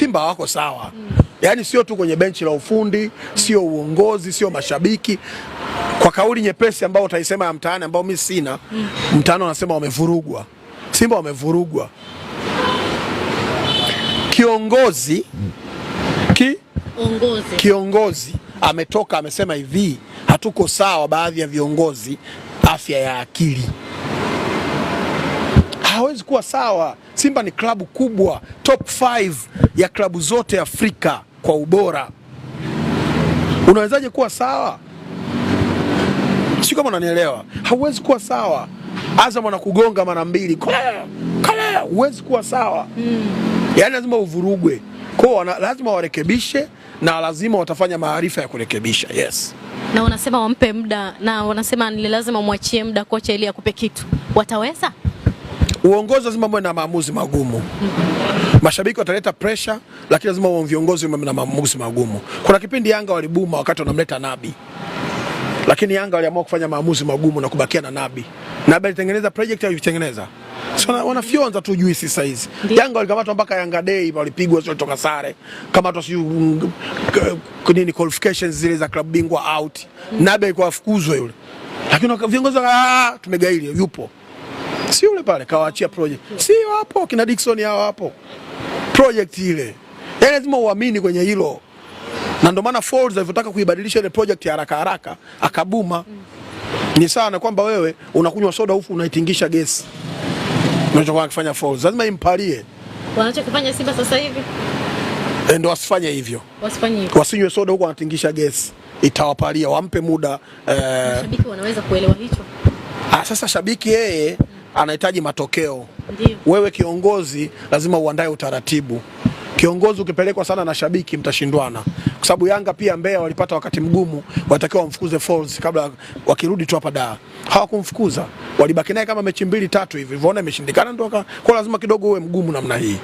Simba hawako sawa. Yaani sio tu kwenye benchi la ufundi, sio uongozi, sio mashabiki. Kwa kauli nyepesi ambayo utaisema ya mtaani ambao mimi sina, mtaani wanasema wamevurugwa. Simba wamevurugwa. Kiongozi ki Ongozi. Kiongozi ametoka amesema hivi, hatuko sawa, baadhi ya viongozi, afya ya akili hawezi kuwa sawa. Simba ni klabu kubwa, top 5 ya klabu zote Afrika kwa ubora. Unawezaje kuwa sawa? Sio kama unanielewa. Hauwezi kuwa sawa. Azam anakugonga mara mbili, kale, huwezi kuwa sawa. Yaani lazima uvurugwe. Kwa hiyo lazima warekebishe na lazima watafanya maarifa ya kurekebisha. Yes. Na wanasema wampe muda na wanasema ni lazima mwachie muda kocha ili akupe kitu. Wataweza? Uongozi lazima muwe na maamuzi magumu. Mashabiki wataleta pressure, lakini lazima uwe viongozi muwe na maamuzi magumu. Kuna kipindi Yanga walibuma wakati wanamleta Nabi, lakini Yanga waliamua kufanya maamuzi magumu na kubakia na Nabi. Nabi alitengeneza project, alitengeneza so, wanafyonza tu juisi sasa hizi. Yanga walikamatwa mpaka Yanga Day walipigwa, sio toka sare kama tu sio nini qualifications zile za klabu bingwa out. Nabi alikuwa afukuzwe yule, lakini viongozi tumegaili, yupo si yule pale kawaachia project, si hapo kina Dickson hao hapo project ile. Yaani lazima uamini kwenye hilo, na ndio maana Folz alivyotaka kuibadilisha ile project ya haraka haraka akabuma. Ni sawa na kwamba wewe unakunywa soda hufu unaitingisha gesi. Unachokuwa akifanya Folz lazima impalie. Wanachokifanya Simba sasa hivi ndio wasifanye hivyo, wasifanye hivyo, wasinywe soda huku wanatingisha gesi, itawapalia. Wampe muda. Mashabiki wanaweza kuelewa hicho. Sasa shabiki yeye anahitaji matokeo. Ndiyo. Wewe kiongozi lazima uandae utaratibu. Kiongozi ukipelekwa sana na shabiki mtashindwana, kwa sababu Yanga pia Mbeya walipata wakati mgumu, walitakiwa wamfukuze Folz kabla wakirudi tu hapa Dar, hawakumfukuza, walibaki naye kama mechi mbili tatu hivi, hivyoona imeshindikana, ndio kwa lazima kidogo uwe mgumu namna hii.